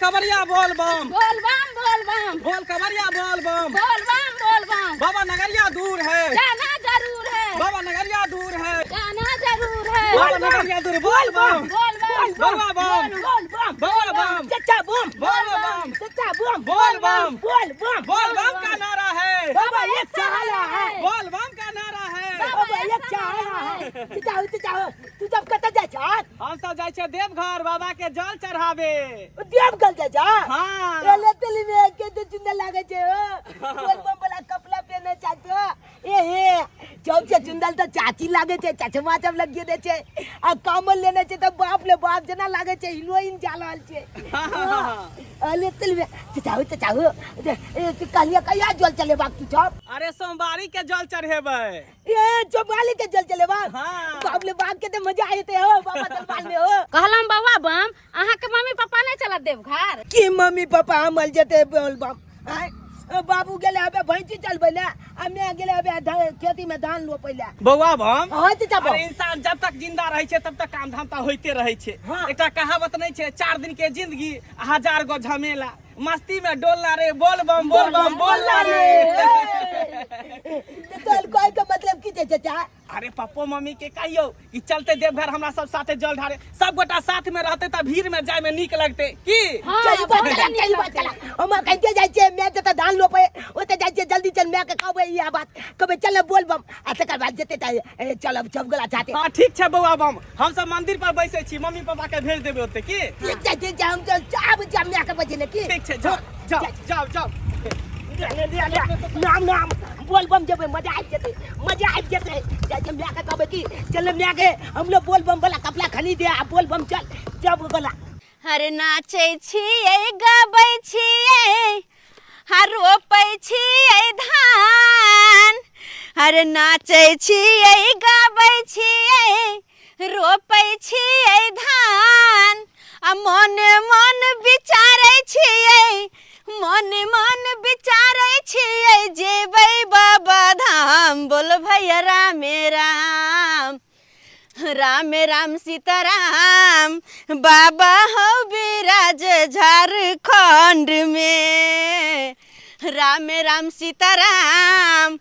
कबरिया बोल बम। बोल बम बोल बम। बोल कबरिया बोल बम। बोल बम बोल बम। बाबा नगरिया दूर है, जाना जरूर है। बाबा नगरिया दूर है, जाना जरूर है। बाबा नगरिया दूर। बोल बम बोल बम बउआ बम बोल बम बउआ बम चचा बम बोल बम चचा बम बोल बम बोल बम। बोल बम का नारा है, बाबा एक सहारा है। बोल बम का नारा है, बाबा एक सहारा है। चचा हो चचा हो, तू जब कतऽ जाइ छह? हम सब जाइ छियै देवघर बाबा के जल चढ़ाबे। देवघर जाइ छह? हाँ। एले तेली में के तो सुंदर लागे छे हो। बोल बम वाला कपड़ा पहने चाचो। ए हे चौक से चुंदल तो चाची लागे छे, चचमा सब लगिए दे छे। आ कामल लेने छे तो बाप ले बाप जना लागे छे, हीरोइन जा रहल छे। अले तेली में चचा हो चचा हो, ए तू कहलिए कहिया जल चलेबाक तू सब? अरे सोमवारी के जल चढ़ेबै। ए चौपाली के जल चले बाग। हाँ। बाप ले बाग के तो मजा आए थे हो बाबा दरबार में हो। कहलम बउआ बम, अहाँ के मम्मी पापा नहीं चलत देवघर? की मम्मी पापा हमल जते बोल बम। आय, बाबू गेले हबे भैंसी चलबै ले, आ मैं गेले हबे खेती में धान रोपै ले। बउआ बम। हाँ चाचा बम। अरे इंसान जब तक जिंदा रहे छे तब तक काम धाम तो होइते रहे छे। हाँ। एकटा कहावत नहीं छे, 4 दिन के जिंदगी 1000 गो झमेला, मस्ती में डोलना रे बोल बम बोल बम बोलना रे। तो तोहर कहै के मतलब की छै चाचा? अरे पप्पो मम्मी के कहियो कि चलते देवघर हमरा सब साथे जल ढारे, सब गोटा साथ में रहते त भीड़ में जाय में नीक लगते की? हाँ, चल बात बहुत चला, नीक चल बात लगतै। चला। हम कहते जाइ छियै, मैं जतऽ धान रोपै ओतऽ जाइ छियै, जल्दी चल मैं के कहबै ई बात, कहबै चल बोल बम, आ तकर बाद जेतै तऽ चलब सब गोला साथे। हाँ ठीक छै बौआ बम, हम सब मंदिर पर बैसै छी, मम्मी पापा के भेज देबै ओते की? ठीक छै ठीक छै, हम चल आबै छी मैं के बजे ने की? ठीक छै, जाओ जाओ जाओ जाओ। नाम नाम बोल बम जेबै, मजा आबि जेतै, मजा आबि जेतै। जाइ छियै मैं के कहबै कि चल मैं के हम लोग बोल बम वाला कपड़ा खरीद दे आ बोल बम चल जब गोला। हर नाचै छियै गबै छियै हा रोपै छियै धान, हर नाचै छियै गबै छियै रोपै छियै धान, आ मन मन विचारै छियै, मन मन विचारै छियै जेबै बाबा धाम। बोल भैया रामे राम राम राम सीताराम, बाबा हो विराज झारखंड में। राम राम सीताराम,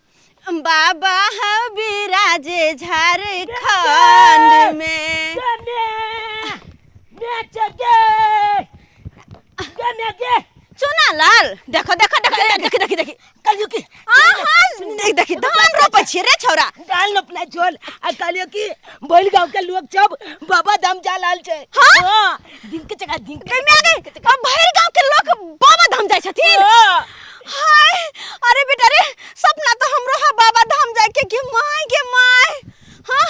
बाबा हो विराज झारखंड में। चुना लाल देखो देखो देखो देखी देखी देखी कहलियो कि आहा, देख देखी धान रोपै छियै रे छौरा। धान रोपना छोल, आ कहलियो कि बोल गांव के लोग सब बाबा धाम जा लाल छै। हाँ? हाँ, दिन के चका दिन के गई मैं गई, अब भरि गांव के लोग बाबा धाम जाइ छथिन। हाँ। हाय अरे बेटा रे, सपना तो हमरो हा बाबा धाम जाय के, गे my गे my. हाँ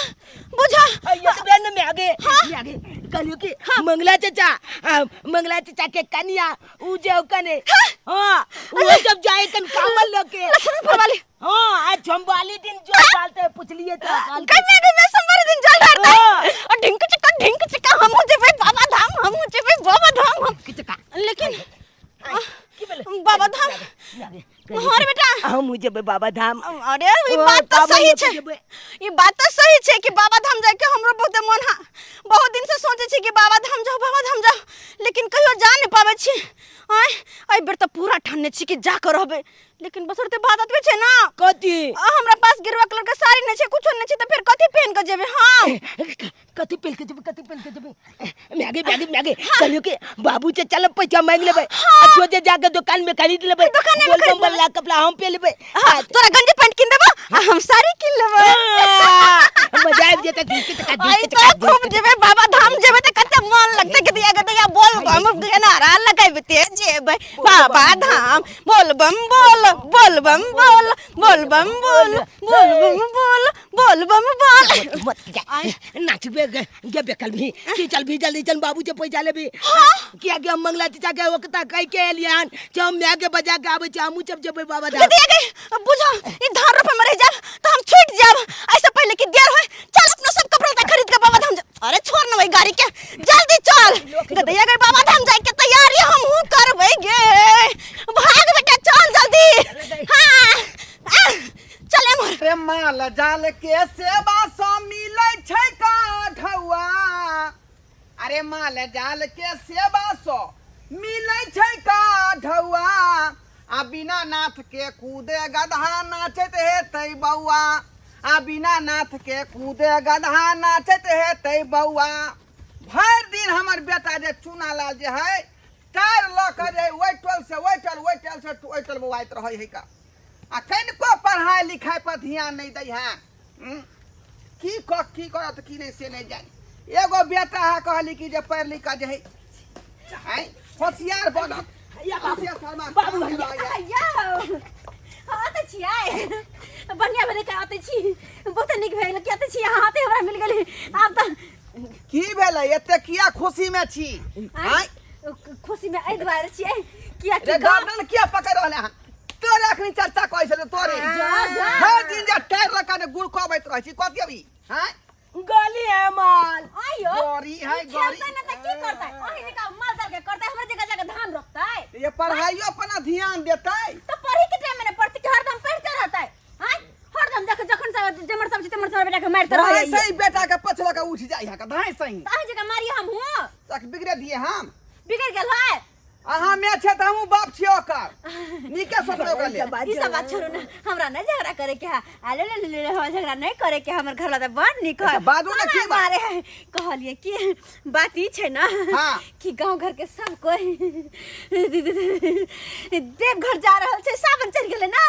बुझा। ये तो बहन में आगे। हाँ? में आगे। कहलियो कि मंगला चाचा, आ, मंगला चाचा के कनिया उ जे कने। हाँ? हाँ, वो जब जाए कन कामल लोके। लक्ष्मण फरवाली। हाँ, आज झंबाली दिन जो डालते हैं, पूछलिए तो काल के। कन्या के मैं सोमवार दिन जल ढारते। हाँ। और ढिंक चिका ढिंक चिका हमहु जेबै बाबा धाम, हमहु जेबै बाबा धाम, हम। की चिका? लेकिन आय, की भेलै? बाबा धाम। आगे, हाँ रे बेटा। हमहु जेबै बाबा धाम। अरे ई ओ, बात तो कामल सही लोके छै। जेबै। ई बात तो सही छै कि बाबा धाम जाय के हमरो बहुत मन हा, बहुत दिन से सोचे छी कि बाबा धाम जाओ बाबा धाम जाओ, लेकिन कहियो जा नहीं पाबै छी। आय एहि बेर तऽ पूरा ठानने छी कि जा के रहबै, लेकिन बसरते बात अतबे छै ना। कथी? हमरा पास गेरुआ कलर के साड़ी नहीं छै, कुछो नहीं छै, तऽ फेर कथी पहन के जेबै हम? कथी पहन के जेबै, कथी पहन के जेबै? मैगे मैगे मैगे। कहलियो कि बाबू से चल पैसा मांग लेबै, आ सोझे जाके दुकान में खरीद लेबै। दुकान में बोल खरीद बम वाला कपड़ा हम पहन लेबै। हाँ, तोरा गंजी पैंट किन देबो आ हम साड़ी किन लेबै। हाँ, मजा आबि जेतै, ढीक के चका, ढीक आई के तो चका, ढीक खूब के जेबै बाबा धाम जेबै तऽ कते मन लगतै कि दिया गदैया बोल बम के नारा लगैबते जेबै बाबा धाम। बोल बम बोल, बोल बम बोल, बोल बम बोल, बोल बम बोल, बोल बम बोल। मत जा। नाचबे गे बेकल भी की चल भी जल्दी चल बाबू से पैसा लेबी। किया कि हम मंगला चाचा के ओकता कह के एलियै हन जे हम my के बजा के आबै छी, हमहूँ सब जेबै बाबा धाम। गदिया गे बुझो ई धान रोपे में रह जाब तो हम छूट जाब, ऐसे पहले कि देर होय चल अपना सब कपड़ा लत्ता खरीद के बाबा धाम जा। अरे छोड़ ना वही गाड़ी के, जल्दी चल। गदैया गे बाबा धाम जाए के तैयारी हमहूँ करबै गे। भाग बेटा चल जल्दी। हाँ, आ, चले मोर। रे माल जाल के सेवा सँ मिलै छै काठौआ, अरे माल जाल के सेवा सँ मिलै छै का ढौआ आ बिना नाथ के कूदे गदहा नाचैत हेतै बौआ आ बिना नाथ के कूदे गदहा नाचैत हेतै बौआ। भरि दिन हमर बेटा जे चूना लाल जे है टायर लऽ कऽ जे ओहि टोल से ओहि टोल, ओहि टोल से ओहि टोल बौआइत रहै है का आ कनिको पढ़ाइ लिखाइ पर ध्यान नहि दै है। की कऽ की करत की नहि से नहि जानि। एगो बेटा है कहली कि जे पढ़ि लिख कऽ जे है आँय होशियार बनत। हैया बाबू, होशियार शर्मा बाबू हैया। हैया हाँ तऽ छियै बढ़िया भेलै के आते छी, बहुत नीक भेल के आते छी अहाँ, आते हमरा मिल गेली। आब तऽ की भेलै एते किया खुशी में छी? आँय खुशी में एहि दुआरे छियै किया कि रे गर्दन किया पकड़ रहले हन? तोरे अखनी चर्चा कहै छलै तोरे। जा, जा। हर दिन जे टायर लगा के गुड़ कबैत रहै छी कथी अभी? आँय गली है माल। आइयो गौरी है, गौरी। खेलतै ना तऽ की करतै? ओही जगह माल जाल के करतै, हमर जगह जाके धान रोपतै। ये पढ़ाइयो अपना ध्यान देतै। तऽ पढ़े के टाइम में ने पढ़तै कि हरदम पढ़ते रहतै? आँय हरदम देख जखन सब जमर सब तमर सब बेटा के मारते रहै। धाई सही बेटा के पछला के उठ जाइ है के धाई सही। तऽ अहीं जगह मारिए हम हुँ। तक बिगड़े दिए हम। बिगड़ गेल है। अहाँ में छै तऽ हमहूँ बाप छियै ओकर। नीके सोचबै ओकरा लेल। ई सब बात छोड़ू ना, हमरा नहीं झगड़ा करे के है। आ ले ले ले ले, हमरा झगड़ा नहीं करे के है, हमर घर वाला तऽ बड़ नीक है। अच्छा, बाजू ने की बात? मारे है। कहलिए कि बात ई छै ना हाँ। कि गांव घर के सब कोई देवघर जा रहल छै, सावन चढ़ि गेलै ना।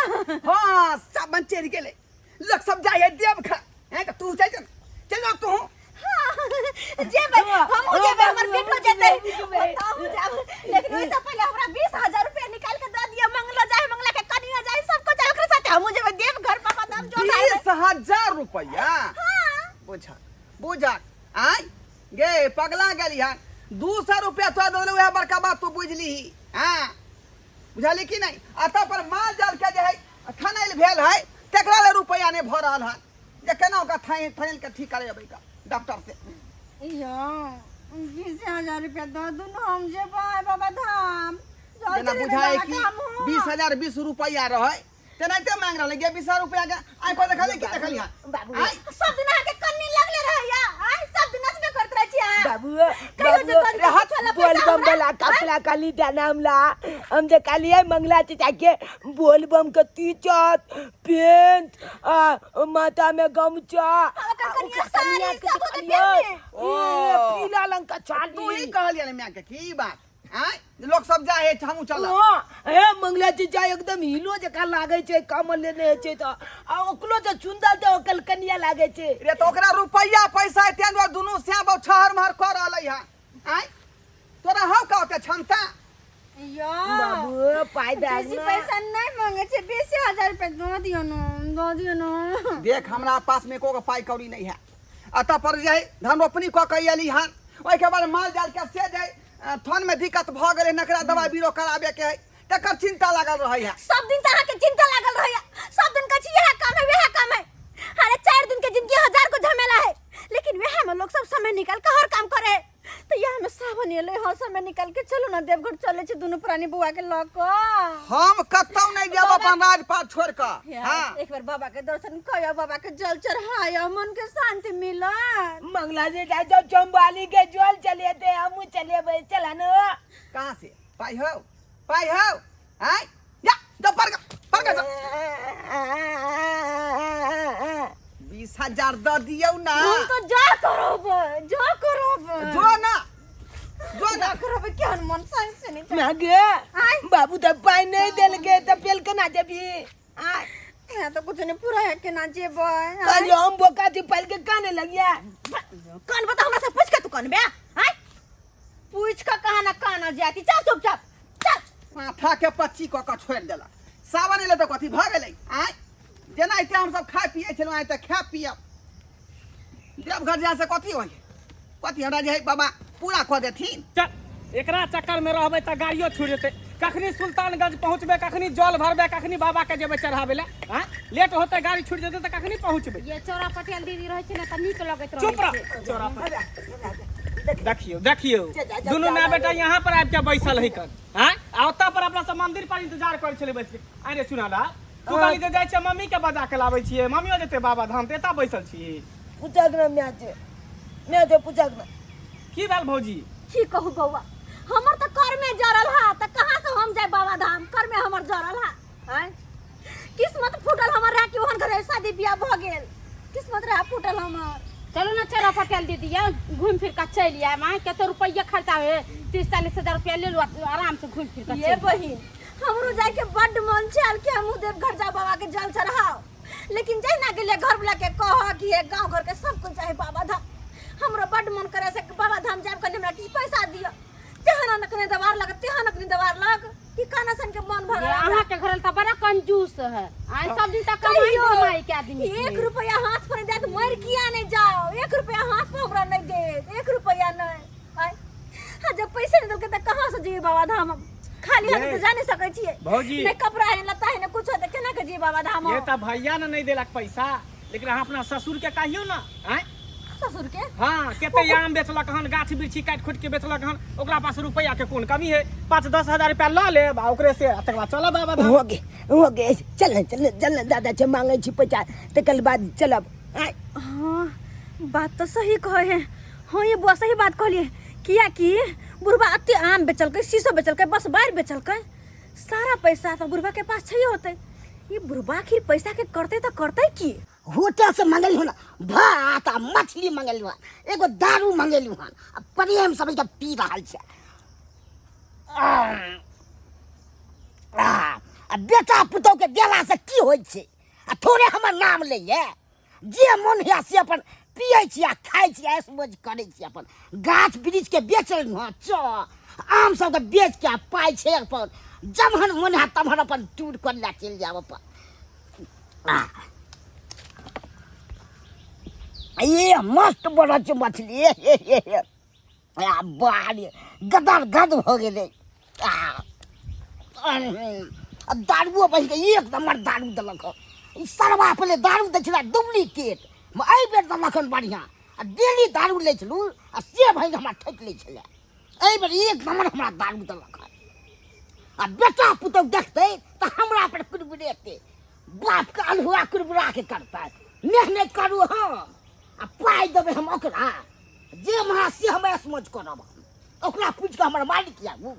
हाँ, सावन चढ़ि गेलै, लोक सब जाइ है देवघर। हैं तऽ तू चलि जो, चलि जो तू। हाँ, जेबै, हमहूँ जेबै, हमर बेटो जेतै, हमहूँ जाब। लेकिन ओहिसँ पहिले हमरा 20,000 रुपया निकालि के दऽ दिअ। मंगलो जाय, मंगला के कनियो जाय, सब कोइ जाय, ओकरे साथे हमहूँ जेबै देवघर बाबा धाम जोड़ 20,000 रुपया? हाँ। बुझल बुझल। आँय गे पगला गेली हन, 200 रुपया तोरा दऽ देलहुँ, उएह बड़का बात तू बुझलीही। हाँ बुझली कि नहि? अतऽ पर माल जाल के जे है थनैल भेल है तकरा ले रुपया नहि भऽ रहल हन जे केना ओकरा थनैल के ठीक करेबै का डॉक्टर से। यो 20,000 रुपया दऽ दू ने, हम जेबै बाबा धाम। जेना बुझाय कि 20,000 20 रुपया रहै तेनाहिते मांगि रहलै गे 20,000 रुपया के। आइ पर देखली कि देखली हन? बाबू। आइ सब दिन अहाँके कन्नी लगले रहैया, आइ सब दिन नचबे करैत रहै छी अहाँ। बाबू, कहियो जे बाबू, करी रे हट, छला बोल पैसा बम हमरा, वाला कपड़ा काली दाना हमला, हम जे काली है मंगला चाचा के बोल बम के टी-शर्ट पेंट आ माथा में गमछा, ओकर आ कनिया ओकर साड़ी कनिया के सब ओकर देखलियै, पेन्हने। ओ। ए, पीला रंग का साड़ी। तू ही कहलियै ने माय के की बात? आँय लोक सब जाइ है हमहूँ चलब। हाँ, हे मंगला चाचा एकदम हीरो जकाँ लागै छै, कमल लेने होइ छै तऽ, आ ओकरो जे सुन्दर तऽ ओकर कनिया लागै छै। रे तऽ ओकरा रुपैआ पैसा एते दुआरे दुनू श्याम बाबू छहर महर कऽ रहलै हँ। आँय तोरा हौ का ओते क्षमता? यो बाबू पाइ दए बेसी ने। पैसा नहीं मांगे छे, 20,000 रुपया दऽ दियौ ने, दऽ दियौ ने। देख हमरा पास में एको गो पाइ कौड़ी नहीं है। अतः पर जे धान रोपनी कऽ के अयली हन, ओहिके बाद माल जाल के से जे थन में दिक्कत भऽ गेलै, नकरा दवाई बीरो कराबे के है, तकर चिंता लागल रहै है। सब दिन तऽ अहाँके चिंता लागल रहैया, सब दिन कहै छी इएह काम है वएह काम है। अरे 4 दिन के जिंदगी 1000 को झमेला है, लेकिन वएह में लोग सब समय निकाल के हर काम करे है। तऽ इएह में सावन एलै हँ, समय निकाल के चलू ना देवघर चलै छी दुनू प्राणी बौआ के लऽ कऽ। हम कतौ नहि जायब अपन राजपाट छोड़ि कऽ। हाँ। एक बार बाबा के दर्शन कयो, बाबा के जल चढ़ायो, मन के शांति मिलत। मंगला से जा जाओ चंबाली के जल चलेते, हमहूँ चलेबै, चला न। कहाँ से पाइ हौ, पाइ हौ? आँय जा जा पर पर जा। 20,000 दऽ दियौ ना। हम तो जा करब, जा करब। जो ना, जो ना। जा करब केहन मन सही से नहीं। मागे बाबू तऽ पाइ नहि देलकै तऽ पेल केना जेबही? आँय यहाँ तो कुछ नहीं पूरा है केना जेबै? कहलियौ हम बोका छी, पाइल के काने लगिया। कान बता हमरा से पूछ के तू कानबे? आँय पूछ के कहा ना काना जाती, चल चुपचाप चल। माथा के पच्ची कऽ कऽ छोड़ि देलक। सावन एलै तऽ कथी भऽ गेलै? आँय जेना एते हमसब खाइ पियै छलहुँ, आइ तऽ खाय पियब। देवघर जाय से कथी होइ? कथी हमरा जे है बाबा पूरा कऽ देथिन। चल एकरा चक्कर में रहबै तऽ गाड़ियो छूट जेतै। कखनी सुल्तानगंज पहुँचबै, कखनी जल भरबै, कखनी बाबा के जेबै चढ़ाबै लए। आँय लेट होतै, गाड़ी छूट जेतै तऽ कखनी पहुँचबै? ये चौरा पटेल दीदी रहै छै ने तऽ नीक लगैत रहै। चुप रह चौरा पर। देखियौ देखियौ दुनू माय बेटा यहाँ पर आबि के बैसल है कन। आँय आ ओतऽ पर अपना सब मंदिर पर इंतजार करै छलै बैस के। आँय रे चुनाला, तू कहली जे जाइ छियै मम्मी के बजा के लाबै छियै, मम्मियो जेतै बाबा धाम तऽ एतऽ बैसल छी। पूछक ना माय छै, माय छै पूछक ना। की भेल भौजी? की कहू बौआ, हमर तऽ कर्मे जरल जरल हा आँय किस्मत फूटल हमर रहे कि ओहन घरे शादी बियाह भऽ गेल किस्मत रहे फूटल हमर चलू ना चलो पटेल दीदी ये घूम फिर के चलि आयब अहाँ कते रुपैआ खर्चा होय 30-40 हजार रुपया ले लू आराम से घूम फिर के ये बहिन हमरो जाके बड्ड मन छल कि हमहूँ देवघर जा बाबा के जल चढ़ाओ लेकिन जहिना गेलियै घर वाला के कह कि हे गाँव घर के सब कुछ चाहे बाबा धाम हमरो बड्ड मन करे से कि बाबा धाम जायब कनि हमरा किछु पैसा दिअ तेहन अखने दबार लग तेहन अखने दबार लग कि काना सन के मन भऽ गेल हमरा। अहाँ के घर तऽ बड़ा कंजूस है आइ सब दिन तक कमाई कहियो कमाई के आदमी एक रुपया हाथ पर जात मर किया नहीं जाओ एक रुपया हाथ पर हमरा नहीं देत एक रुपया नहीं आय हाँ जब पैसे नहीं देलकै तऽ कहाँ से जेबै बाबा धाम हम? खाली हाथ ये। तऽ जा नहीं सकै छियै भौजी। नहीं कपड़ा है लत्ता है नहीं कुछ है तऽ केना के जेबै बाबा धाम ये हम? तऽ भैया ने नहीं देलक पैसा लेकिन अहाँ अपना ससुर के कहियौ ना आँय ससुर के हाँ कते आम बेचलक हन गाछ वृक्षी काटि खोटि के बेचलक हन ओकरा पास रुपया के कोन कमी है 5-10 हजार रुपया लऽ लेब आ ओकरे से आ तकर बाद चलब बाबा धाम। हो गे हो गे चल ने चल ने चल ने दादा छै मांगै छी पैसा तकर बाद चलब आँय हाँ बात तो सही कहे है हाँ ये बुआ सही बात कहलिए किया कि बुढ़बा अते आम बेचलकै शीशो बेचलकै बस बाढ़ि बेचलकै सारा पैसा तो बुढ़बा के पास छै होते ये बुढ़बा आखिर पैसा के करते तो करते की होटल से मंगेलहुँ हन भात आ मछली मंगेलहुँ हन एगो दारू मंगेलहुँ हन आ प्रेम समझ के पी रहल छै आ बेटा पुतोह के देला से की होइ छै आ थोड़े हमर नाम लैए जे मन होइए से अपन पियै छी आ खाइ छी ऐश मौज करै छी अपन गाछ वृक्षके बेचलहुँ हँ च आम सबके बेच के आ पाइ छै अपन जमहन मन हैत तमहन अपन टूर करै लए चलि जायब अपन आ ये मस्त बनल छै मछली हे हे हे हे आ बाहर गदर गद भऽ गेलै आ आ दारुओ बहिके एक नम्बर दारू देलक हँ ई सरवा पहिले दारू दै छलै डुप्लीकेट एहि बेर देलक हन बढ़िआँ आ डेली दारू लै छलहुँ आ से भाइ हमरा ठकि लै छलै एहि बेर एक नम्बर हमरा दारू देलक हन आ बेटा पुतहु देखतै तऽ हमरा पर कुरबुरेतै बापके अल्हुआ कुरबुरा के करतै मेहनत करू हम आ पाइ देबै हम ओकरा जे महा से हम ऐश मौज करब हम ओकरा पूछि कऽ हमर मालिक आगू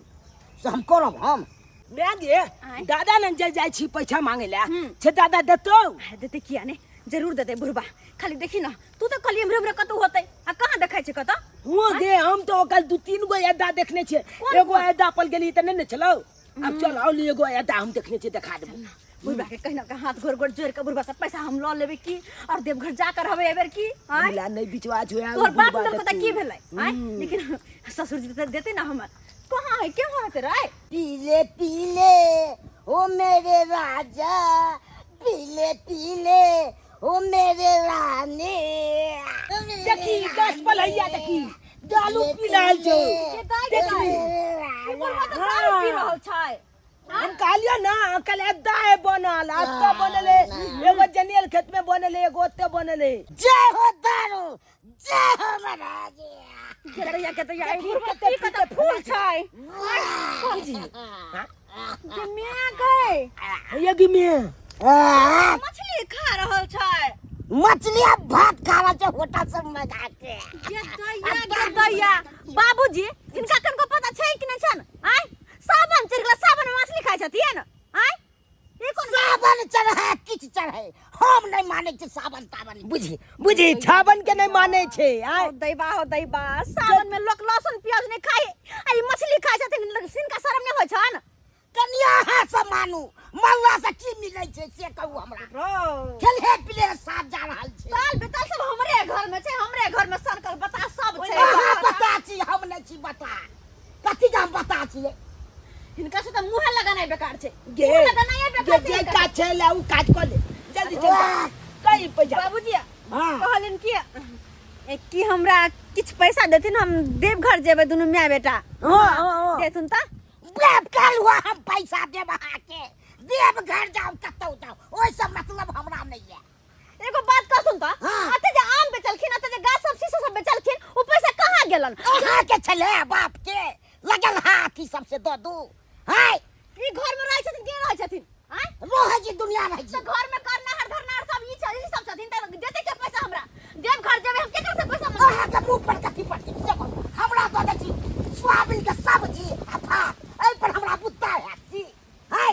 से हम करब हम मैं गे दादा ने जे जाइ छी पैसा मांगे ला छे दादा देतो अरे देते किया ने जरूर देते बुढ़बा खाली देखी ना तू तो कहली एम्हरे उम्हरे कतौ होतै आ कहाँ देखै छै कतौ हुआ गे हम तो कल दू तीन गो अड्डा देखने छे एगो अड्डा पर गेली त नहीं ने छलो अब चल आओ एगो अड्डा हम देखने छे देखा देबो बुढ़बा के कहिना के हाथ गोड़ गोड़ जोड़ के बुढ़बा से पैसा हम लऽ लेबै की और देवघर जा कर रहबै एबेर की आँय हमरा नहीं विश्वास होया तोहर बाप देलको तऽ की भेलै आँय लेकिन ससुर जी तऽ देते ना हमर कहाँ है क्यों होते रे पीले पीले ओ मेरे राजा पीले पीले ओ मेरे रानी देखी गाछ पर हैया देखी दालू पी रहल छौ देखी ई बुढ़बा तऽ दारू पी रहल छै हम कहलियो ना कल अड्डा है बनल अत्ते बनल है एगो जनेल खेत में बनल है एगो ओते बनल है जय हो दारू जय हो महाराज केतैया केतैया ई देखी बुढ़बा कते की कते फूल छै जे माय गए ये गी में आ, मछली खा रहल छै मछली आ भात खा रहल छै होटल से मंगा के गे दैया गे दैया बाबूजी हिनका कनको पता छै कि नहि छन आय सावन चढ़ि गेला सावन में मछली खाइ छथिन आय ई कोन सावन चढ़े किछु चढ़े हम नहि मानै छी सावन तावन बुझी बुझी छावन के नहीं माने छे आय हो दैबा हो दैबा सावन में लोक लहसुन प्याज नहि खाइ आ ई मछली खाइ छथिन हिनका शरम नहि होइ छन कनिया अहाँ से मानू मानला से की मिलै छै से कहू हमरा खेले पिले साथ जा रहल छै ताल बेताल सब हमरे घर में छै हमरे घर में सनकल बता सब छै अहाँ बता छी हम नहि छी बता कथी के हम बता छियै हिनका से तऽ मुँहे लगानाइ बेकार छै गे मुँह लगानाइ गे बेकार छै जे हिनका। काज छै ले उ काज कर ले जल्दी चल जा कई पैसा बाबूजी हाँ। कहलिन कि ए, कि हमरा किछु पैसा देथिन हम देवघर जेबै दुनू माय बेटा हाँ, हाँ, हाँ। देथुन तऽ देव काल हुआ हम पैसा देब अहाँके देव घर जाउ कतौ जाउ ओहिसँ मतलब हमरा नहि यऽ एगो बात कहथुन तऽ हाँ। अते जे आम बेचलखिन अते जे गाछ सब शीशो सब बेचलखिन ओ पैसा कहाँ गेलन अहाँके छलै बाप के लगल हाथ ई सबसे दऽ दू हाय ई घर में रहै छथिन के रहै छथिन आँय रहै छी दुनिया रहै छी तऽ घर में करनाहर धरनाहर सब ई छै ई सब छथिन तऽ देते के पैसा हमरा देव घर जेबै हम केकर से पैसा मंगबै अहाँके मुँह पर कथी पड़तै से कहू हमरा दऽ दै छी सोयाबीन के सब्जी आ भात एहि पर हमरा बुत्ता हैत की हाय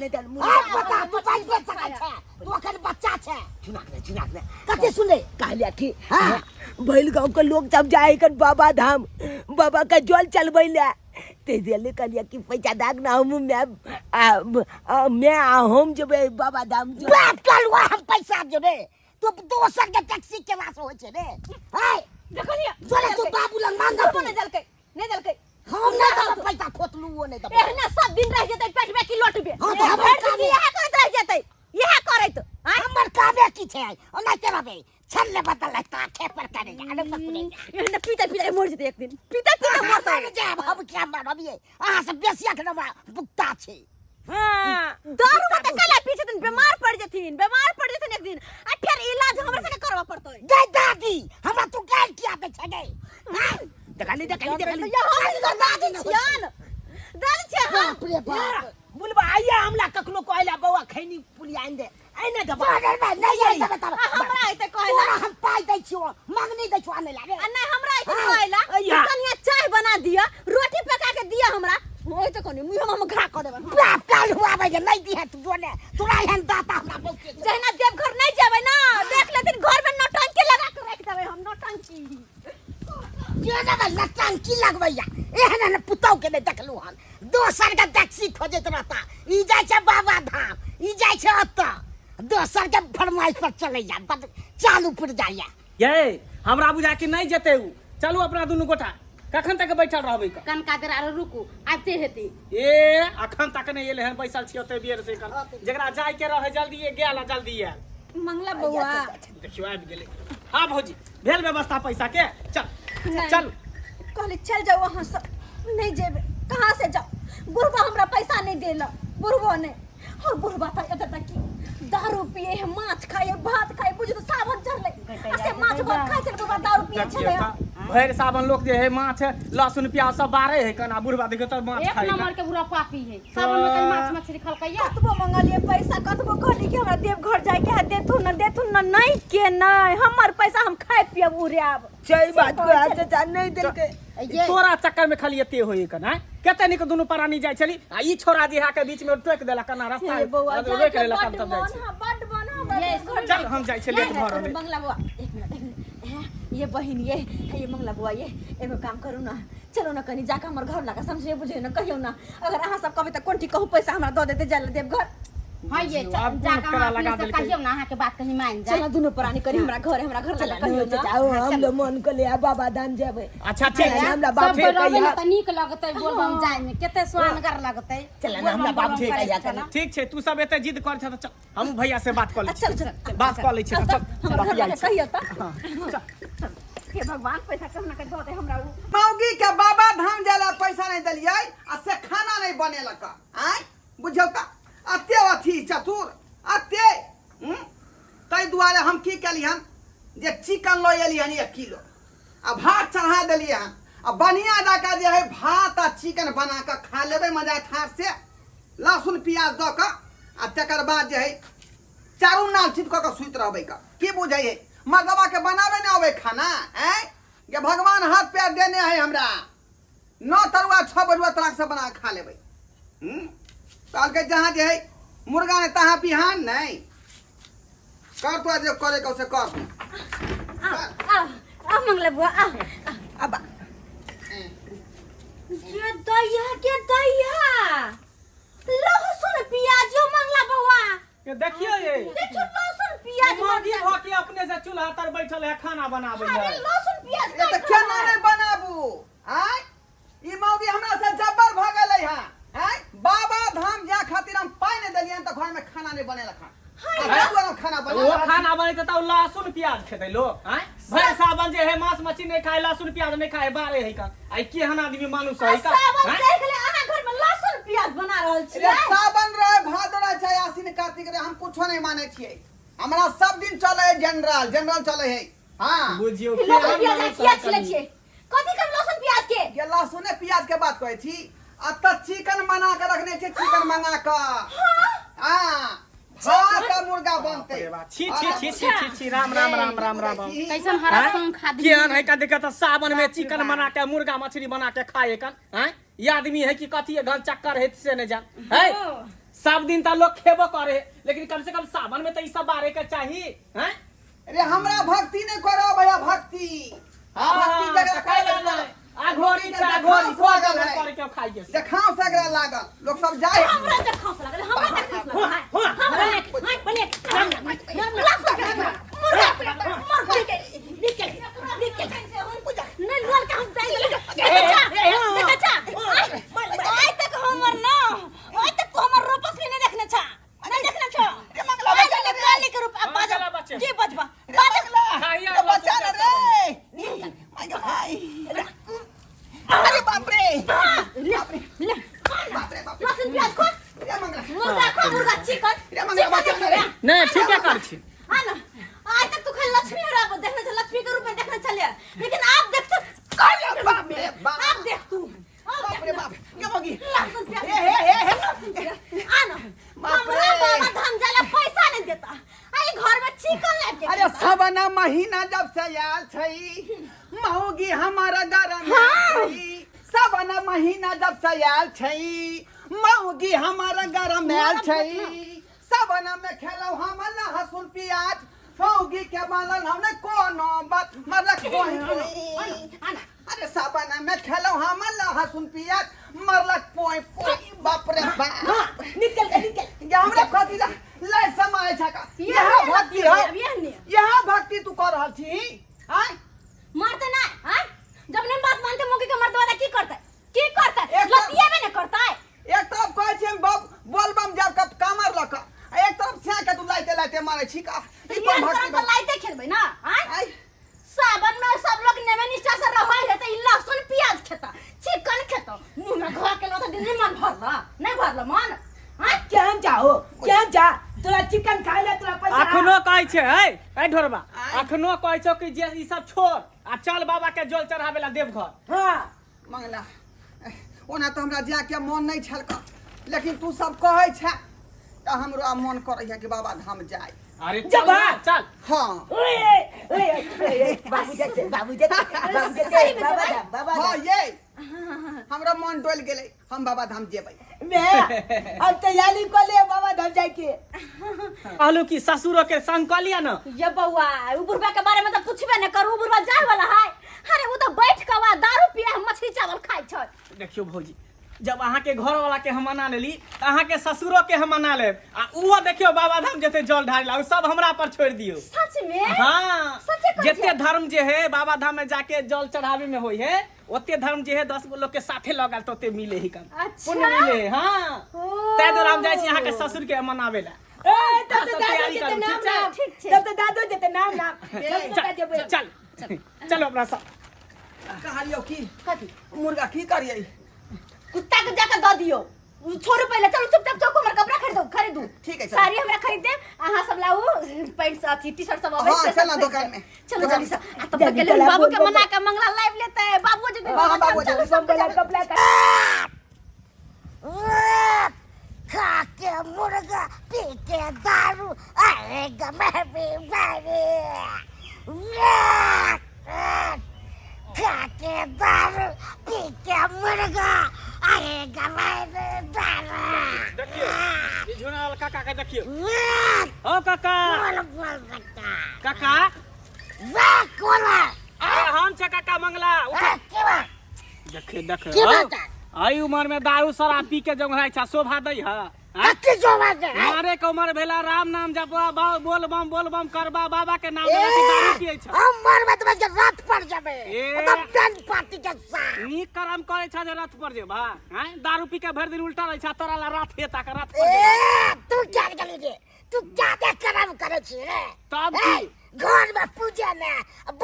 नहि तऽ आ बता तू बाजि नहि सकै छै तू अखन बच्चा छै चुनाक ने चुनाक ने कथी सुनले कहलिया कि हाँ। भैल गांव के लोग सब जाए कन बाबा धाम बाबा का जल चलबै ले ते दिले कहलिया कि पैसा दाग ना हम मैं आ, मैं आ हम जेबै बाबा धाम जो बाप कलुआ हम पैसा जो रे तू दोसर के टैक्सी केला से होइ छै रे है देखलियै जोरे तू बाबू लग मांग बाबू नहि देलकै नहि देलकै हम नहि देबै पैसा खोतलू ओ नहि देबै एहना सब दिन रह जेतै पेटमे की लोटबे हाँ, तऽ हमर भरि दिन कामे। इएह करैत रह जेतै इएह करैत आँय? हमर कामे की छै ओनाहिते रहबै छल ले बदल ताके पर करे अरे पकड़े एहना पीते पीते मर जेतै एक दिन पीते पीते मरतै मर जायब हम क्या मरबियै अहाँ सब बेसी अखन हमरा बुकता छै हाँ दारू मत कला पी छथिन बीमार पड़ जेथिन बीमार पड़ जेथिन एक दिन आ फेर इलाज हमरा संगे करबा पड़तै गै दादी हमरा तू गारि किया दै छै गै आँय? देखली देखली देखली या हम तो दादी छियन दादी छियन हम बाप रे बाप बुलबा आइया हमला कखनो कहला बौआ खैनी पुलिया आनि दे आइ ने दबा बॉर्डर में नहीं आई तब तब आ हमरा अइते कहला तोरा हम पाई दै छियो मंगनी दै छियो आनै ला रे आ नहीं हमरा अइते कहला अइया। कनिया चाय बना दिया रोटी पका के दिया हमरा ओइ तो कनी मुंह हम घा क देबन बाप काल हुआ आबै जे नहीं दिहे तू जोने तोरा एहन दाता हमरा बहुते छै। जहिना देवघर नहीं जेबै ना देख लेथिन घर में नौटंकी लगा के रख देबै हम नौटंकी के देबै नटंकी लगबैया एहन एहन पुतहु के नहि देखलहुँ हन दोसर के टैक्सी खोजैत रहता ई जाइ छै बाबा धाम ई जाइ छै ओतऽ दोसर के फरमाइश पर चलैया बड चालू पुर जाइया ये हमरा बुझा कि नहीं जेते उ चलू अपना दुनू गोटा कखन तक बैठल रहबै क कनका देर आरो रुकू आबिते हेतै ए अखन तक नहीं एले हन बैसल छी ओते बेर से कन जकरा जाय के रहे जल्दी गेल आ जल्दी आयल मंगला बौआ देखियो आबि गेलै हाँ भौजी भेल व्यवस्था पैसा के चल नहीं। चल कहली चल जाओ अहाँ सब नहीं जेबे कहाँ से जाओ बुढ़बा हमरा पैसा नहीं देला बुढ़बो नहीं और बुढ़बा तक एतऽ तक कि दारू पिए है माछ खाए है भात खाए बुझ तो सावन चढ़ले आ से माछ भात खाए छलै बुढ़बा दारू पिए छलै भरि सावन लोक जे है माछ लहसुन प्याज सब बारे है कना बुढ़बा देखियो तऽ माछ एक खाइ नंबर के बुरा पापी है सावन में कहीं माछ मछली खलकैया कतबो मंगलिए पैसा कतबो कहली कि हमरा देवघर जाए के है देथुन न देथुन न नहीं के नहीं हमर पैसा हम खाए पियब उड़ायब सही बात को आज चाचा नहीं देलकै ये तोरा चक्कर में खाली एते होई कना कते निक दुनू प्राणी जाइ छली आ ई छोरा जे है के बीच में टोक देलक कना रास्ता हे बौआ रोक जाए के लेलक बड्ड तब जाइ मन छी है बड्ड मन है हमरा ये देवघर चल हम जाइ छी लेट भऽ रहल है। मंगला बुआ एक मिनट एक मिनट हैं, ये बहिन ये ये मंगला बुआ ये एगो काम करू ना चलो ना कनी जाके हमर घर लगा समझे बुझे ना कहियो ना अगर अहाँ सब कहबै तऽ कोन ठीक कहू पैसा हमरा दऽ देते जाय ला देवघर हाँ ये आब कोन जाकर करा अहाँ लगा अपने से देलकै? कहियौ ना अहाँके बात कहीं मान जाए चलो दुनू प्राणी करी हमरा घर हमरा घर लगा कहियो ना चाचा हम लोग मन को ले आ बाबा धाम जेबै अच्छा ठीक चल छै हमरा बाप सब के रहबै कहिया ने तऽ नीक लगतै बोलबम जाय में कते सुहानगर लगतै चल ना हमरा बाप के कहिया कनी ठीक छै तू सब एते जिद कर छ तऽ चल हमहूँ भैया से बात कऽ लै चल छी चल चल बात कऽ लै छी तऽ चल हमरा घर बतियाइ लगा छी। कहियो तऽ हाँ, चल हे भगवान पैसा कहुना के दऽ दे हमरा उ मौगी के बाबा धाम जाय ला पैसा नहीं देलियै आ से खाना नहीं बनेलक आँय बुझियौ तऽ अते अथी चतुर अते हूँ? ताहि दुआरे हम की केली हन जे चिकन लऽ एली हन एक किलो आ भात चढ़ा देलियै हन आ बढ़िआँ जकाँ जे है भात आ चिकन बना कऽ खा लेबै मजा ठार से लहसुन प्याज दऽ कऽ आ तकर बाद जे है चारू नाल चित कऽ कऽ सुति रहबै कऽ की बुझै है मर्दबा के बनाबै नहि अबै खाना आँय जे भगवान हाथ पैर देने है हमरा नौ तरुआ छः बजुआ तराक से बना के खा लेबै हम्म? कहलकै जहाँ जे है मुर्गा ने तहाँ बिहान नहीं कर तो जे करे के से कर तू। आ आ आ मंगला बुआ आ अब के दैया के दैया लहसुन प्याज यो मंगला बौआ के देखियो ये देखियो लहसुन प्याज मौगी भऽ के अपने से चूल्हा तर बैठल है खाना बनाबै अरे है लहसुन प्याज ये तऽ केना नहि बनाबू आँय ई मौगी हमरा से जब्बर भऽ गेलै हँ आँय बाबा धाम जाय खातिर हम पाइ नहि देलियनि तऽ घरमे खाना नहि बनेलक हँ आ ताहि दुआरे हम खाना ओ बना खाना बनेतै तऽ ओ लहसुन प्याज खेतै लोक आँय भरि सावन जे है मांस मछली नहि खाए लहसुन प्याज नहि खाए बारे है का आई केहन आदमी मानुस है का सावन आँय? चढ़ गेलै अहाँ घर में लहसुन प्याज बना रहल रे छियै सावन रहे भादो रहे चाहे आश्विन कार्तिक रहे हम कुछो नहीं माने छियै हमरा सब दिन चले है जनरल जनरल चले है हाँ बुझियौ लहसुन केहन प्याज मानुस किया है छिलै कनी। छियै कथी के लहसुन प्याज के ये लहसुने प्याज के बात कहै छी अतऽ चिकन बना के रखने छी चिकन मंगा के हाँ भात आ मुर्गा बनतै बाप रे बाप। छी छी छी छी छी छी राम राम राम राम राम कैसन हरा शंख आदमी केहन है का देखा तऽ सावन में चिकन बना के मुर्गा मछली बना के खाए कन हैं ये आदमी है कि कथी है घन चक्कर है से नहीं जान है सब दिन तऽ लोग खेबो करे लेकिन कम से कम सावन में तऽ ई सब बारे के चाही हैं अरे हमरा भक्ति नहीं करो भैया भक्ति हाँ भक्ति जगह तऽ कैला करे नहि? अघोरी छै अघोरी देखाउस लागल है। करे के खाइए देखाव सगरा लागल लोग सब जाए हमरा देखाउस लागल हमरा देखाउस लागल हाय हमरा हाय बने मुर्गा मुर्गा निकल निकल नहीं लोल के हम जाई देखा देखा चा आइ तक हमर ना आइ तक तू हमर रूपस भी नहीं देखने छा नहीं देखने छा रे मंगला बच्चा आइ तक काली के रूप अब मंगला बाज बच्चे। जी बजबा रे मंगला खाइया रे बच्चा ना रे my गे भाई अरे बाप रे ले ले बाप रे बाप रे लहसुन प्याज खो रे मंगला मुर्गा खो मुर्गा चिकन रे मंगला बच्चा ना रे नहीं ठीके कर छी हाँ ना आज तक तू खाली लक्ष्मी हरा देखने छल लक्ष्मी के रूप में देखने छलिए लेकिन आप देख तो अरे बाप रे बाप आप देख तू आप बाप रे बाप के मगी लहसुन प्याज हे हे हे हे आ ना बाप हमरा रे। बाबा धाम जाला पैसा नहीं देता आई घर में चिकन लाके अरे सवना महीना जब से आयल छै मौगी हमारा गरम छै सवना महीना जब से आयल छै मौगी हमारा गरम आयल छै सवना में खेलौ हम लहसुन प्याज मौगी के मानल हमने कोनो बात मरलक कोई अरे सवना में खेलौ हम लहसुन प्याज मरलक पोई पोई बाप रे बाप निकल के निकल ये हमरा खातिर ले समय छका यह भक्ति है यह नहीं यह भक्ति तू कर रहल छी आय मरते ना हां जब नहीं बात मानते मौके के मर्द वाला की करता की करता एक- लतिया में न करता है एक तरफ कहै छी हम बम बोल बम जाब कप कामर लक आ एक तरफ स्या के तू लाइते लाइते मारै छी का तो ई ये कोन तरह भक्ति तो भेल? लाइते खेलबै ना हां आय सावन में सब लोग नेमे निष्ठा से रहै है त ई लहसुन प्याज खेता चिकन खेता मुंह में घा के लोता दिन मन भरला नहीं भरला मन हां केहन जाहो केहन जा तोरा चिकन खाय ले तोरा पैसा अखनो कहै छै है ए ढोरबा अखनो कहै छौ कि जे ई सब छोड़ आ चल बाबा के जल चढ़ावे ला देवघर हाँ मंगला ओना तऽ हमरा जाके मन नहि छल का लेकिन तू सब कहै छै तऽ हमरो आब मन करैया कि बाबा धाम जाय अरे चल जबा। ना, चल हाँ ओए ओए ओए बाबू जते बाबू जते बाबू जते बाबा धाम बाबा हाँ धाम ये हमरा मन डोल गेलै हम बाबा धाम जेबै मैं अब तैयारी कर ले बाबा धाम जाए के कहलू कि ससुरो के संग कऽ लिअ ने ये बउआ उ बुढ़बा के बारे में तो पूछबे न करू उ बुढ़बा जाय वाला है अरे उ तो बैठ के वा दारू पिए है, मछली चावल खाइ छै देखियौ भौजी जब अहाँके घर वाला के हम मना लेली तऽ अहाँके ससुरो के हम मना लेब आ उहो देखियौ बाबा धाम जेतै जल ढारै ला उ सब हमरा पर छोड़ि दियौ सच में हाँ सच्चे कहै जते धर्म जे है बाबा धाम में जाके जल चढ़ावे में होई है ओते धर्म जे है 10 गो लोग के साथे लगल तो ओते मिले ही कम अच्छा। पुण्य मिले है, हाँ ओ। ताहि दुआरे हम जाइ छी अहाँके ससुर के मनावे ला ए तब तो सब दादो तैयारी जेते करू, नाम ठीक छै? नाम ठीक छै। तब तो दादो जेते नाम नाम तब तो जेबै चल चल चलो अपना सब कहलियौ की कथी मुर्गा की करियै कुत्ता के जाके दऽ दियौ उ छोड़ू पहिले चलू चुपचाप चौक हमर कपड़ा खरीदू खरीदू ठीक है, चलू। साड़ी हमरा खरीद देब अहाँ सब लाऊ पैंट से अथी टी शर्ट सब अबै हाँ, छै, चल ना सब दोकान खरीद में। देब। चलू दोकान जल्दी से आ तब तक के लेल बाबू के मना के मंगला लाइव लेते बाबू जी हाँ, हाँ, बाबू चलू जी। सब बम वाला कपड़ा का खा के मुर्गा पी के दारू अरे गमे बीमारी खा के दारू पी के मुर्गा अरे गमे दारू देखियौ ई झुनाल काका के देखियौ ओ काका बोल बोल बेटा काका वे कौन है अरे हम छै काका मंगला उठो। के बा देखे देखे की बात है? एहि उमर में दारू शराब पी के जंघराइ छा शोभा दै है आँय? कथी जो बात है मारे के उमर भेला राम नाम जपवा बोल बम बोल बम करबा बाबा के नाम लेबा कि दारू पियै छा हम मरबे तऽ बस रथ पर जेबै ए। एकदम बैंड पार्टी के साथ नीक कर्म करै छा जे रथ पर जेबा आँय दारू पी के भरि दिन उल्टा रहै छा तोरा ला रथ हेता के रथ पर जेबा। ए तू क्या गेली रे तू ज्यादा कर्म करै छी रे तब ए, की? घर में पूजा ने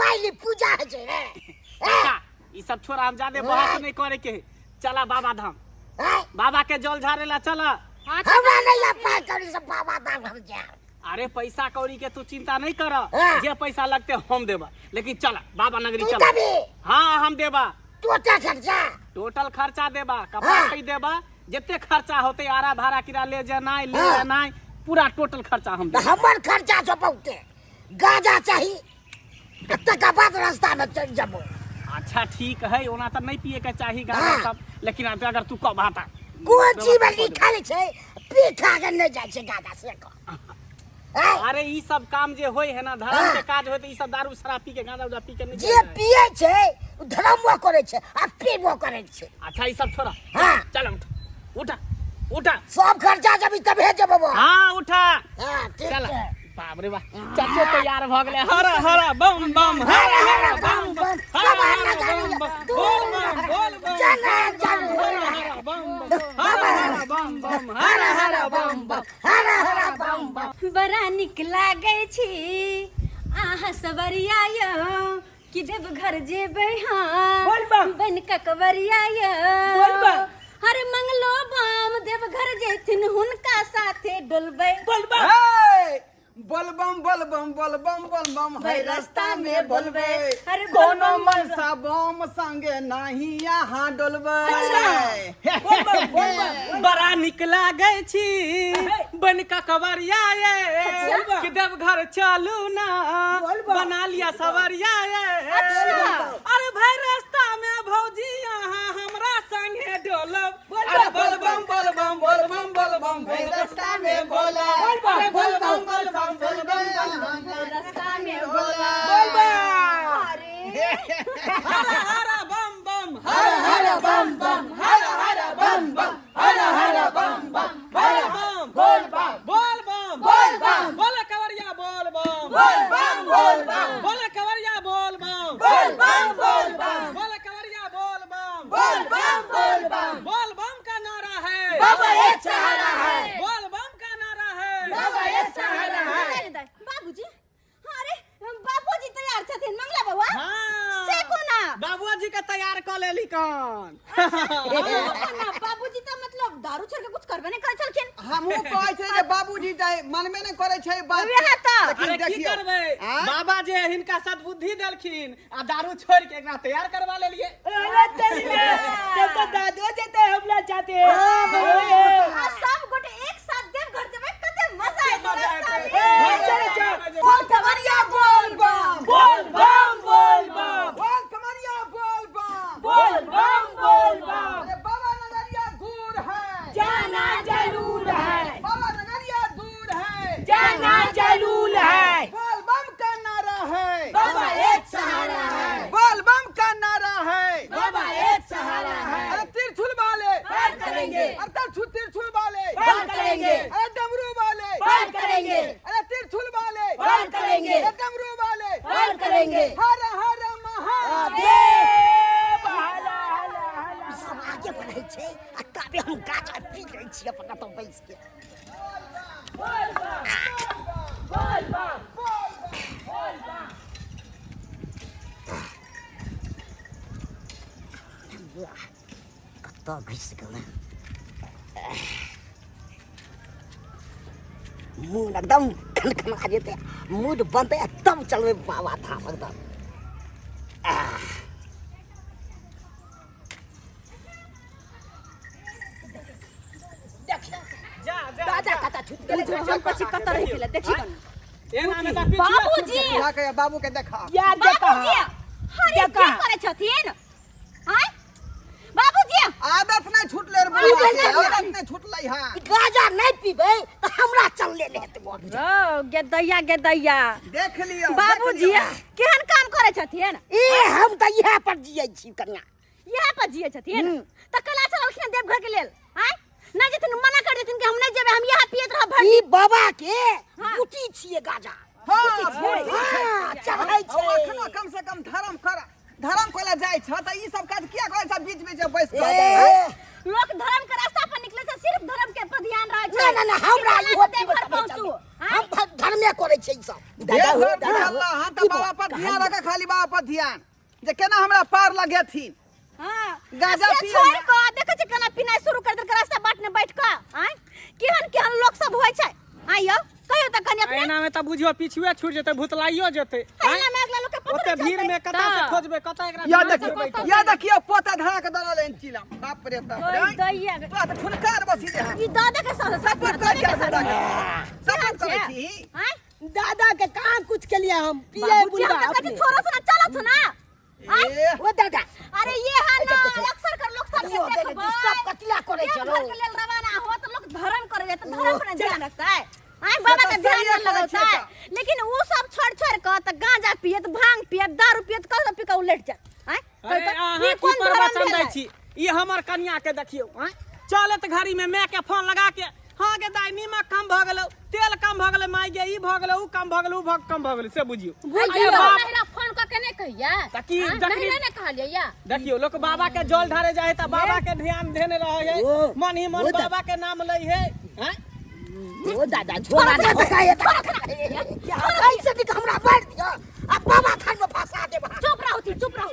बाइली पूजा होइ छै रे ए, काका ई सब छोड़ा हम ज्यादे बहस नहीं करे के है। चला बाबा धाम ए, बाबा के जल झाड़े ला चला हमरा नहीं आ पाए करी से बाबा धाम हम जाएब अरे पैसा कौड़ी के तू चिंता नहीं कर हाँ। जे पैसा लगते हम देबा लेकिन चला बाबा नगरी तू चला देबी? हाँ हम देबा टोटल खर्चा टोटल खर्चा देबा कपड़ा हाँ। खरीद देबा जते खर्चा होते आरा भाड़ा किरा ले जेनाइ ले हाँ। एनाइ पूरा टोटल खर्चा हम तऽ देबा हमर खर्चा छौ बहुते गाजा चाही आ तकर बाद रास्ता में चलि जेबो अच्छा ठीक है ओना तऽ नहीं पिए के चाही गांजा हाँ। सब लेकिन अब अगर तू कहबा तऽ कोन चीज में लिखल छै पी खा के नहि जाइ छै गाजा से कह। आँय? अरे ई सब काम जे होय है ना धर्म के काज होय त ई सब दारू शराब पी के गांजा उजा पी के नहीं जे जाय है। पिए छै ओ धर्मो करै छै आ पीबो करै छै। अच्छा ई सब छोड़ा। हाँ। चल उठ उठा उठा। सब खर्चा जब तबे जेबो बा। हाँ उठा। हाँ ठीक चल छै। बाप रे बाप चाचो तैयार भ गेलै। हर हर बम बम हर हर बम बम हर हर बम बम बोल बम बोल बम चल चल हर हर बम बम हर हर बम बम हर हर बम बम हर हर बम बम। बड़ा निक लागै छी अहाँ सवरिया यौ कि देवघर जेबै हम बोल बम। बन कऽ कवरिया यौ बोल बम। हर मंगलो बम देवघर जेथिन हुनका साथे डोलबै। बोल बम। हे, बोलबम बोलबम बोलबम बोलबम है रास्ता में बोलबे अरे कोनो बोलबम, मनसा बम संगे नाही यहाँ डोलबे। बोल बम बोल बम। बड़ा निक लागै छी बन कऽ कवरिया ये अच्छा। कि देवघर चलू ना बोल बम। बना लिया सवरिया ये। अच्छा। अरे भाई रास्ता में भौजी यहाँ हमरा संगे डोलब। बोल अरे बम, बोलबम बोलबम बोलबम बोलबम है रास्ता में बोला बोल बम, अरे बोलबम बोलबम बोलबम बोलबम रास्ता में बोला बोल बम। अरे हर हर बम बम हर हर बम बम हर हर बम बम हर हर बम बम बोल बम बोल बम बोल बम बोल बम। बोल कवरिया बोल बम बोल बम बोल बम बोल कवरिया बोल बम बोल बम बोल बम बोल कवरिया बोल बम बोल बम बोल बम बोल बम का नारा है बाबा एक सहारा है बोल बम का नारा है बाबा एक सहारा है। बाबूजी अरे बाबूजी तैयार छथिन मंगला बउआ। हाँ। से कोना? बाबूजी के तैयार कऽ लेली कन। कोना बाबूजी तऽ मतलब दारू छोड़ के कुछ करबे नहि करै छलखिन। हमहूँ कहै छै जे बाबूजी जाय मनमे नहि करै छै बात। वएह तऽ। लेकिन अरे की देखियौ, करबै आँय? बाबा जे हिनका सद्बुद्धि देलखिन आ दारू छोड़ के एकरा तैयार करवा लेलिए। अरे तेरी में तब तो दादो जेते हमरा चाहते। आ सब गोटे एक साथ देवघर जेबै कते मजा आएत मजा रास्ता एतै। में। चल चल बोल कमरिया बोल बम बोल बम बोल बम बोल कमरिया बोल बम बोल बम बोल बम। अरे बाबा नगरिया दूर है जाना जरूर है बाबा नगरिया दूर है जाना जरूर है। बोल बम का नारा है बाबा एक सहारा है बोल बम का नारा है बाबा एक सहारा है। अरे तिरछुल वाले पार करेंगे। अरे तिरछुल तिरछुल वाले पार करेंगे। अरे डमरू वाले पार करेंगे। अरे तिरछुल वाले पार करेंगे। अरे डमरू वाले पार करेंगे। हर हर महादेव। हला हला हला। ई सब आगे बढ़ै छै आ ताबे हम गाजा पी लै छी अपना तऽ बैस के। कतऽ घुसि गेलै मूड एकदम खनखना जेतै मूड बनतै आ तब चलबै बाबा धाम एकदम। जा जा दादा कतऽ छुटि गेलै। हम कथी कतऽ रहि गेलै देखी कन। एना में तऽ पीछे बाबूजी जा के बाबू के देखा। यार देखा। बाबूजी अरे की करै छथिन आँय बाबूजी? आदत नहीं छूटले रे बुढ़वा के, आदत नहीं छूटलै हां। ई गाजा नहि पीबै तऽ हमरा चलले नहि हेतै बोल। ओ गेदैया गेदैया देख लियौ बाबूजी केहन काम करै छथिन? ए हम तऽ इएह पर जियै छी कनिया। इएह पर जियै छथिन तऽ कला चललखिन देवघर के लेल आँय? नहि जेथिन मना कर देथिन कि हम नहि जेबै हम इएह पियैत रहब भरि ई दिन। बाबा के हाँ। बूटी छियै गाजा। हां हाँ, चढ़ै छै। अखनो कम से कम धर्म कर धर्म कोला जाइ छ त ई सब काज किया करै छ बीच बीच में बैस के? ए, लोक धर्म के रास्ता पर निकले छै सिर्फ धर्म के पर ध्यान रहै छै। ना ना ना हमरा कि इहो केना पीबै देवघर तबे पहुँचू चलबै। आँय? हम धर्मे करै छै ई सब। दादा हो देवघर दादा हो। बुझल हां त बाबा पर ध्यान रख खाली बाबा पर ध्यान जे केना हमरा पार लगेथिन। हाँ गाजा से पिए छोड़ ना। कऽ देखै छै केना पिनाइ शुरू कर देलकै रास्ता बाटने बैठ कऽ आँय? केहन केहन लोक सब होइ छै आँय यौ कहियो तऽ कनि अपने एना में तऽ बुझियो पिछुए छूट जेतै भुतलाइयो जेतै। एना में अगला लोक के पता ओते भीड़ में कतऽ से तऽ। खोजबै कतऽ एकरा या ध्यान देखियो देबै या देखियो पोता धरा के दरल एन चिलम बाप रे बाप रे। ओइ दैया तोरा तऽ ठुनकार बसी दे ई दादा के साथ साथ सपोर्ट कर जा दादा के सपोर्ट करै छी। आँय? दादा के कहाँ कुछ के लिए हम पिए बाबूजी, हम बुलबा तऽ कहै छी अपने। छोड़ो से ना चलत ना आँय? ए ओ दादा अरे ये है ना अक्सर कर लोग सब के यो देखबै डिस्टर्ब कथिला करै छै देवघर के लेल रवाना हो तऽ लोक धर्म करे जाए त धर्म पर ध्यान रखतै आय बाबा के से तऽ ध्यान सहिए न कहै छियै लगौतै लेकिन उ सब छोड़ छोड़ के त गांजा पियत भांग पियत दारू पियत कल पी के उलट जात आय अरे कहू तऽ, अहाँ ई की कोन धर्म प्रवचन दै भेलै? छी ई हमर कनिया के देखियौ आँय चलत घड़ी में माय के फोन लगा के हाँ गे दाई नीमक कम भऽ गेलौ तेल कम भऽ गेलै माय गे ई भऽ गेलै ऊ कम भऽ गेलै ऊ भऽ कम भऽ गेलै से बुझियौ बुझियौ अरे बाप नहिरा फोन कऽ के नहि कहिया तऽ की हाँ, जखनी- नहिरा नहि कहलियै या देखियौ लोक बाबा के जल ढारे जाइ है तऽ बाबा के ध्यान देने रहै है ओ, मन ही मन ओ तऽ- बाबा के नाम लै है आँय ओ दादा छोड़ा छोड़ा तऽ कहे ऐसे निक हमरा मारि दिअ आ बाबा थान में फंसा देब चुप रहू थी चुप रहू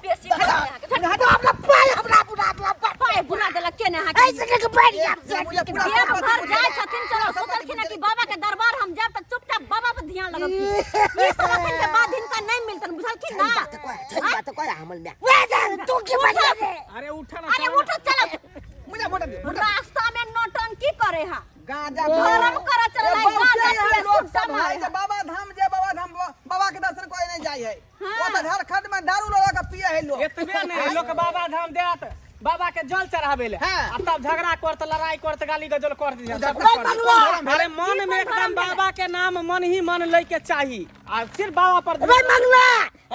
बेसी भेल अहाँके। हमरा पाय हमरा बुरा देलक पाय बुरा देलक के ने अहाँके ऐसे निक मारि दिअ पूरा देव घर जाइ छथिन चलो सोचलखिन कि बाबा के दरबार हम जायब तऽ चुपचाप बाबा पर ध्यान लगबथिन ई सब अखन के बाद हिनका नहीं मिलतन बुझलखिन ना बात कह सही बात कह हमर माय वे दे तू की बजा दे अरे उठा ना अरे चलो ना। उठो चलो मुझे मोटा दे मोटा रास्ता में नौटंकी करे हा गांजा धर्म करे चल ए, रहा बहुते गांजा यहाँ पिए लोग सुट्टा सब है मारे जे बाबा धाम जे बाबा धाम बाबा के दर्शन कोई नहीं जाय है हाँ। वो तो झारखंड में दारू लगा के पिए है लोग एतबे नहीं लोक बाबा धाम देत बाबा के जल चढ़ावे ले हाँ। आ तब झगड़ा करत लड़ाई करत गाली गजल करत उधर सब कोन करत। धर्म अरे मन में एकदम बाबा के नाम मन ही मन ले के चाही आ सिर्फ बाबा पर रे मंगला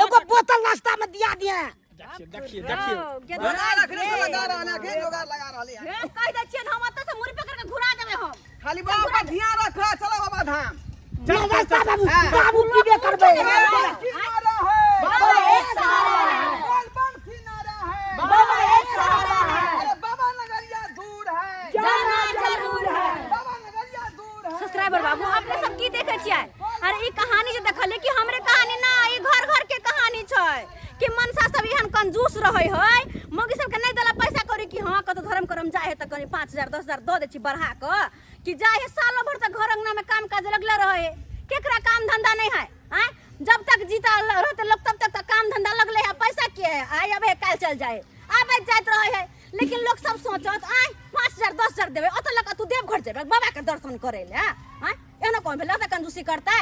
एगो बोतल रास्ता में दिया दिया देखियो देखियो देखियो जोगाड़ रखने से लगा रहल है जोगाड़ लगा रहल है हे कह दै छियन हम ओतऽ से मुड़ी पकड़ के घुरा देबै हम खाली बाबा पर ध्यान रख चलो बाबा धाम चल रास्ता बाबू हाँ। बाबू पीबे करबे बाबा की नारा है बाबा एक सहारा है। बोलबम की नारा है बाबा एक सहारा है। अरे बाबा नगरिया दूर है जाना जरूर है बाबा नगरिया दूर है सब्सक्राइबर बाबू अपने सब की देखे छियै अरे ई कहानी जे देखलियै कि हमरे कहानी ना ई घर घर के कहानी छै कि मनसा सब एहन कंजूस रहै है मौगी सबके नहीं देला पैसा कौड़ी कि हाँ कतौ धर्म करम जाइ है तऽ कनि 5,000 10,000 दऽ दै छी बढ़ा कऽ कि जाइ है सालो भर तक घर अंगना में काम काज लगले रहै है केकरा काम धंधा नहीं है आँय जब तक जीता रहते लोग तब तक काम धंधा लगले है पैसा के है आइ अबे काल्हि चल जाए आबे जाइत रहे है लेकिन लोग सब सोचत आँय 5,000 10,000 देबै ओतऽ लऽ कऽ तू देवघर जेबै बाबा के दर्शन करै लए आँय एहनो कोन भेलै ओतऽ कंजूसी करतै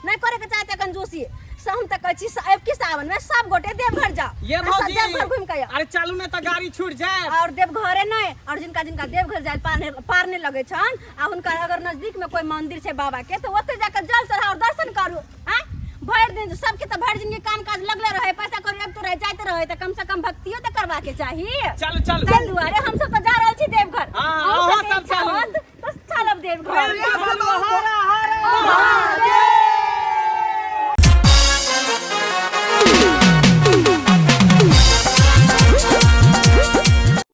नहीं करे के चाहते कंजूसी से हम तऽ कहै छी अब की सावन में सब गोटे देवघर जाओ ये आ सब भौजी देवघर घूम के आउ। अरे चलू ने तऽ गाड़ी छूट जाए और देवघरे नहीं और जिनका जिनका देवघर जाए पार पार नहीं लगे छन आ हुनका अगर नजदीक में कोई मंदिर छै बाबा के तो ओते जाकर जल चढ़ाओ और दर्शन करू आँय भरि दिन सबके तऽ भरि जिंदगी काम काज लगले रहे पैसा कौड़ी आबितो रहे जाइत रहे तऽ कम से कम भक्तियो तऽ करबा के चाही चलू चलू ताहि दुआरे हम सब तऽ जा रहल छी देवघर हाँ, अहूँ अहाँ सबके सब इच्छा चलू। होत तऽ चलब देवघर हर हर महादेव।